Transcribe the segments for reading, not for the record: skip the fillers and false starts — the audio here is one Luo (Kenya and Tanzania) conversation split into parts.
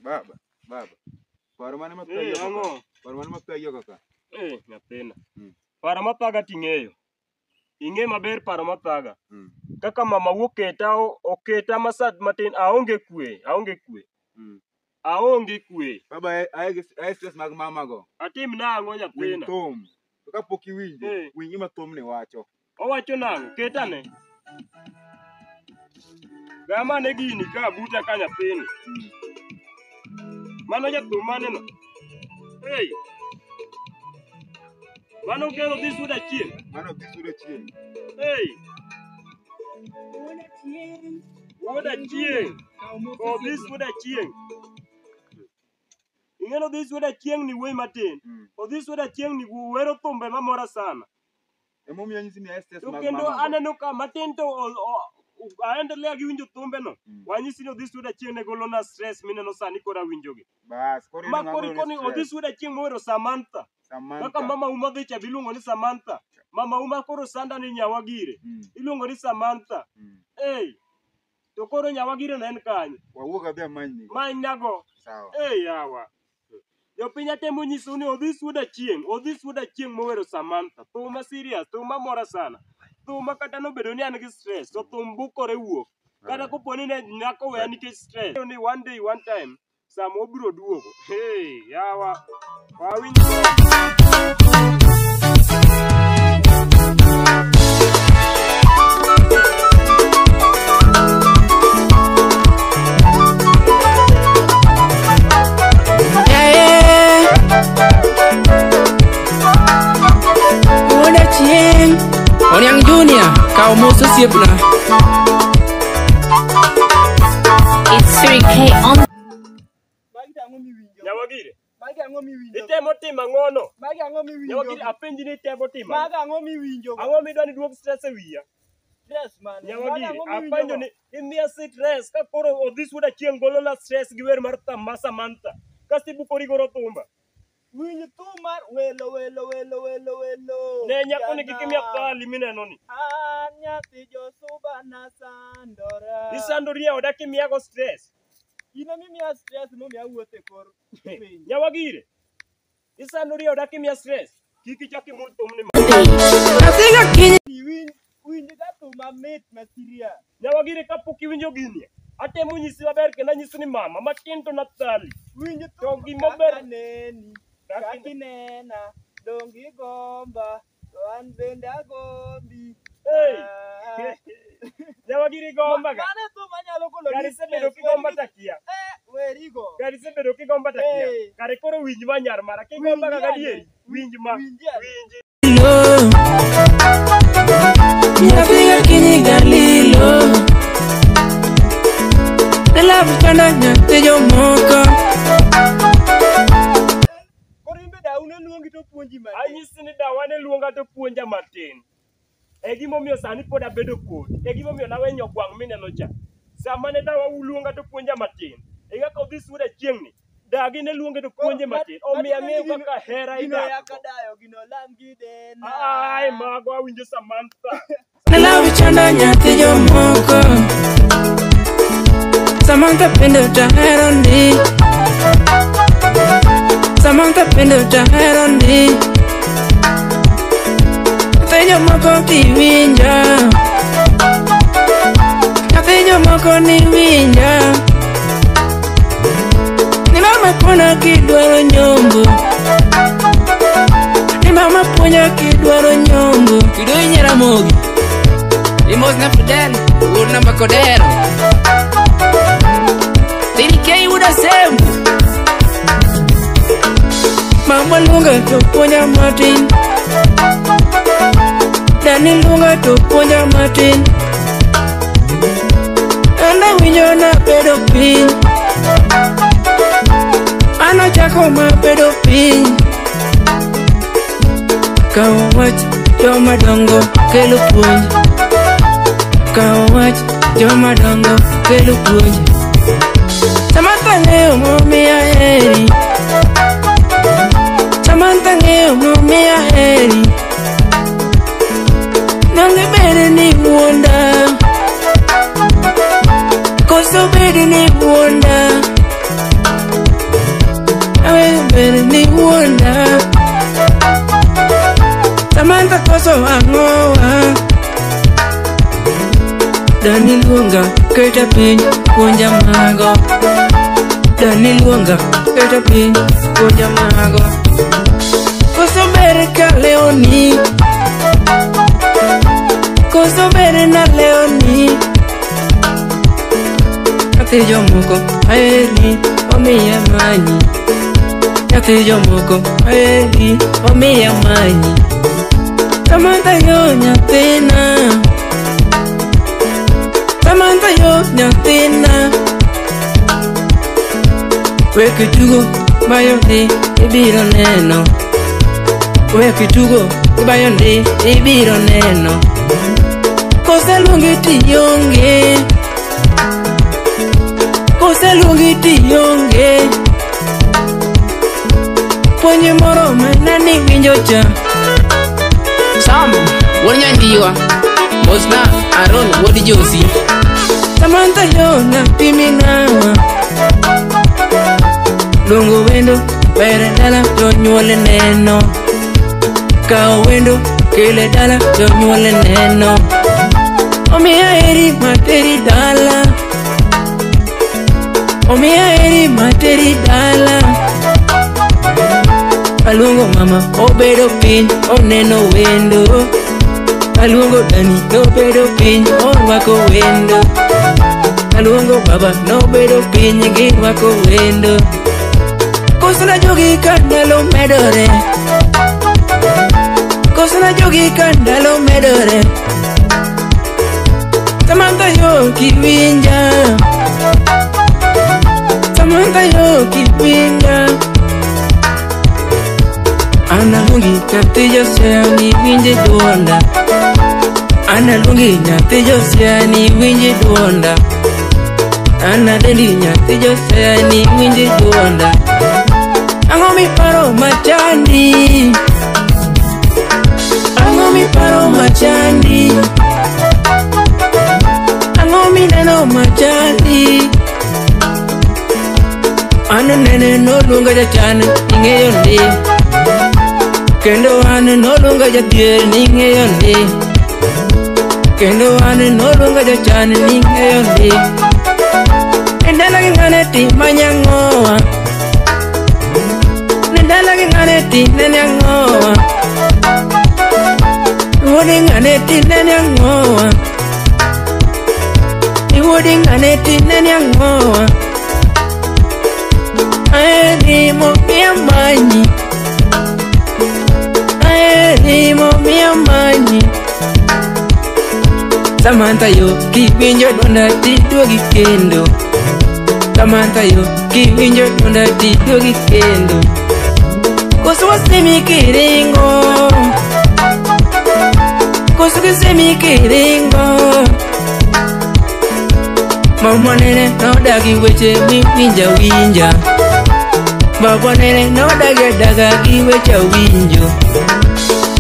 Baba, baba. Paro mane mathagi Eh, oko ka? ang'o? Paro mane mathagi oko ka? Eh, nyathina. Mm. Paro mathaga ting'eyo. Ing'e maber paro mathaga. Mm. Kaka mama oketa oketa masat matin aonge kwe, aonge kwe. Mm. Aonge kwe. Baba, ae stress mag mama go. Atim nang'o Winj nyathina? thum. To kapok iwinje, Eh. winj gima thumni wacho. Owacho nang'o? Ketane. Gamane gini ka buta ka nyathini. Mm. Mano jathum maneno. Hey. Mano kelo dhi suda chien. Mano dhi sudo chieng'. Hey. Wuod achieng'. Odhi suda chieng'. Ing'eno dhi suda chieng' ni wuoyi matin. Mm. Odhi suda chieng' ni wero thumbe mamora sana. Emomiyo anyisi ni ae stress To mag kendo mama go. aneno ka matin to aendelea gi winjo thumbe no. Mm. Wanyisi ni Odhi Suda Chieng' ne golona stress mineno sani koro awinjogi. Bas, koro Ma ineno koro ng'a ikoni goloni Odhi stress. Suda Chieng' mowero Samantha. Samantha. Kaka mama uma dhi cha biluongo ni Samantha. Mama uma koro sanda ni nyawa gire. Mm. Iluongo ni Samantha. Mm. Ei. To koro nyawa gire ne en kanye? Wawuog adhi amanyni go. Manynago. Sawa. Ei yawa. Jopiny atemo nyisou ni Odhi Suda Chieng', Odhi Suda Chieng' mowero Samantha. Thuma serious, thuma mora sana. Thuma kata nobedo ni an gi stress, to thum bukore wuok. Kata kopo ni ne nyako weya nikech stress. Ni one day, one time, sama obiro duogo. Hey, yawa. Wawinj. Yeah. Wuod Achieng', Oniang' Junior, kaw mos osiepna. It's 3K on Magi to ang'o miwinjo? Nyawagire. Magi ang'o miwinjo? Itemo timo ang'ono? Magi ang'o miwinjo? Nyawagire, apenji ni itemo timo ang'o? Magi ang'o miwinjo? Ang'o midwa ni duok stress e wiya? Stress mane? Magi Nyawagire, ang'o miwinjo apenjo go? ni imiya stress ka koro Odhi Suda Chieng' golona stress gi wer mar Thama Samantha. Kasto ibukori goro thumba. Winj thum mar welo welo welo welo welo. Ne nyako ni kik imiya Jana. thali mineno ni. An nyathi josuba nasandora. Isandori e oda kimiyago stress. In ema imiya stress momiyo awuotho e kor piny. Nyawagire. Isandori e oda kimiya stress. Kik ichak imul thumni ma. Nyathi gakinyi Iwinj winj ga thum mamit ma serious. Nyawagire kapok iwinjo gini. Atemo nyisi maber kendo anyisi ni mama matin to nathali. Winj To thum gima kaka ber neni, kaka kaka inena, dong igomba, to an bende agombi. Hey! Ah. Nyawagire igomba ga. Mano e thum manyalo golo Kare ni isebedo stress. kigomba Weri gi takia. eh, werigo. Kare isebedo kigomba takia. Eh. Kare koro winj ma nyar mara. Kigomba ga Winji ane. gadieri. Winj ma. Winji ane. Winji. lo. Nyathi gakinyi galilo. Ne love chanda nyathi jomoko. Koro in be dau ne luongi to puonji matin. Anyisi ni dawa ne luonga to puonja matin. E gimomiyo sani pod abedo kodi. E gimomiyo nawenyo gwang' mineno cha. Sama ne dawa luonga to puonja matin. E kaka Odhi Suda Chieng' ni. Dagi ne luonge to Koro puonje matin. Omiyo matiende ang'eyo ni gino kaka hera gino idak yaka go. dayo gino lam gi dena. Ai mago awinjo Samantha. Ne love chanda nyathi jomoko. Samantha pende utahero ndi. Samantha pende utahero ndi. Nyathi jomoko kiwinjo. Nyathi jomoko ni winjo. Ni mama puonja kidwaro nyombo. Ni mama puonja kidwaro nyombo. Kido Nyaramogi. Imos na Fidel, wuod namba Kodero. 3K wuod Asembo. Mama luonga to puonja matin. Dani luonga to puonja matin. An awinjo nabedo piny. An achako mabedo piny. Kawo wach joma dongo kelo puonj. Kawo wach joma dongo kelo puonj. Samantha ng'eyo momiyo aheri. Samantha ng'eyo momiyo aheri. Donge bed ni wuonda. Koso bed ni wuonda. Nakoso ang'owa. Dani luonga keta piny puonja mago. Dani luonga keta piny puonja mago. Koso ber ka leoni. Koso ber na leoni. Nyathi jomoko aheri omiya manyi. Nyathi jomoko aheri omiya manyi. Samantha yo nyathina. Samantha yo nyathina. Wek tugo bayo ndi ibiro neno. Wek tugo bayo ndi ibiro neno. Koseluongi tionge. Koseluongi tionge. Puonj moro mana ni winjo cha. Sam, wuod Nyandiwa. Mosna Aaron wuod Josi. Samantha yo nyathi minawa. Luongo wendo ber e dala jonyuol neno. Kawo wendo kele dala jonyuol neno. Omiya heri materi dala. Omiya heri materi dala. Aluongo mama obedo piny oneno wendo. Aluongo dani nobedo piny orwako wendo. Aluongo baba nobedo piny girwako wendo. Koso na jogi ka ndalo medore. Koso na jogi ka ndalo medore. Samantha yo kiwinja. Samantha yo kiwinja. Analuongi nyathi Josia ni winje duonda. Analuongi nyathi Josia ni winje duonda. Anadendi nyathi Josia ni winje duonda. Ang'o miparo machandi? Ang'o miparo machandi? Ang'o mineno machandi? An nene noluonga jachan ing'eyo ndi. Kendo an noluonga jadhier ning'eyo ndi. Kendo an noluonga jachan ning'eyo ndi. E dala gi ng'ane ti manyang'owa. Ne dala gi ng'ane ti nene ang'owa. Wuod ng'ane ti nene ang'owa. Wuod ng'ane ti nene ang'owa. Aheri momiya manyi. Aheri momiya manyi. Samantha yo kiwinjo duonda tiduogi kendo. Samantha yo kiwinjo duonda tiduogi kendo. Koso wasemi kiringo. Koso kisemi kiringo. Mama nene nodagi weche miwinja winja. Baba nene nodagi adaga gi weche winjo.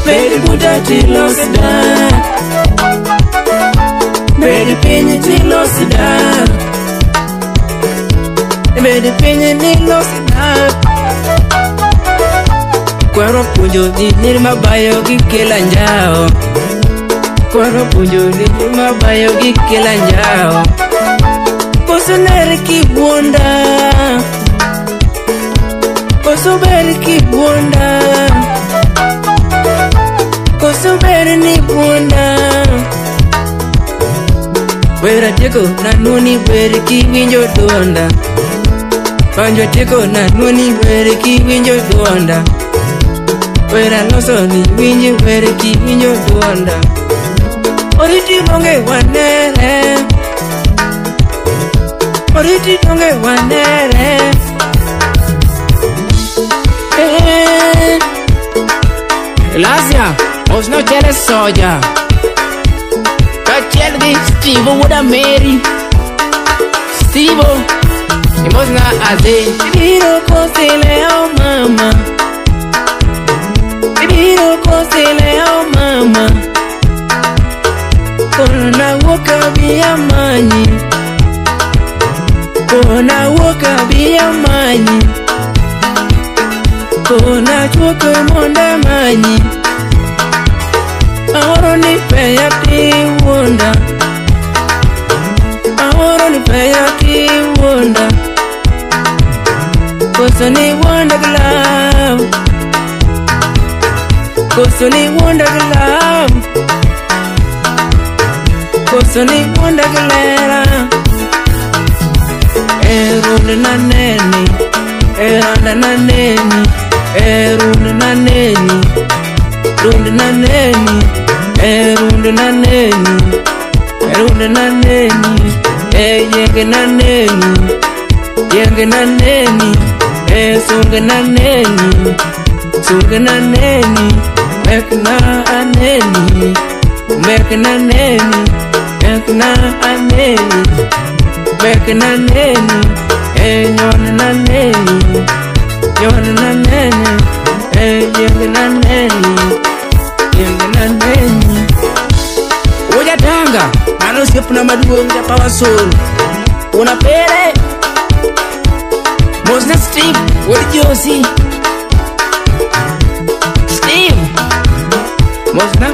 Bed buta tilos dak. Bed piny tilos dak. Bed piny nilos dak. Kwaro puonjo ji nyiri mabayo gi kelo anjawo. Kwaro puonjo ji nyiri mabayo gi kelo anjawo. Koso ler kiwuonda. Koso ber kiwuonda. Koso ber ni wuonda. Wer atieko nanuoni wer kiwinjo duonda. Banjo atieko nanuoni wer kiwinjo duonda. Wer aloso ni winji wer kiwinjo duonda. Oriti donge wanere. Oriti donge wanere. Eh. Lasia, mosna Chele Soja. Kaachiel gi Steve wuod Ameri. Steve, imosna Aze. Ibiro kosileo mama. Ibiro kosileo mama. Koro nawuok abi amanyi. Koro nawuok abi amanyi. Koro nachuok mondo amanyi. Aoro ni peya kiwuonda. Aoro ni peya kiwuonda. Koso ni wuonda gi love. Koso ni wuonda gi love. Koso ni wuonda gi lera. Erunde na neni, eranda na neni, erunde na neni, runde na neni, erunde na neni, erunde na neni, eyenge na neni, yenge na neni, esunge na neni, sunge na neni, mek na aneni, mek na neni, mek na aneni. Mek na neni, eh nyon na neni, nyon na neni, eh yeng na neni, yeng na neni. Oja tanga, mano osiepna maduong' ja Power Soul. Una pere, Mosna Steve, wuod Josi. Steve, Mosna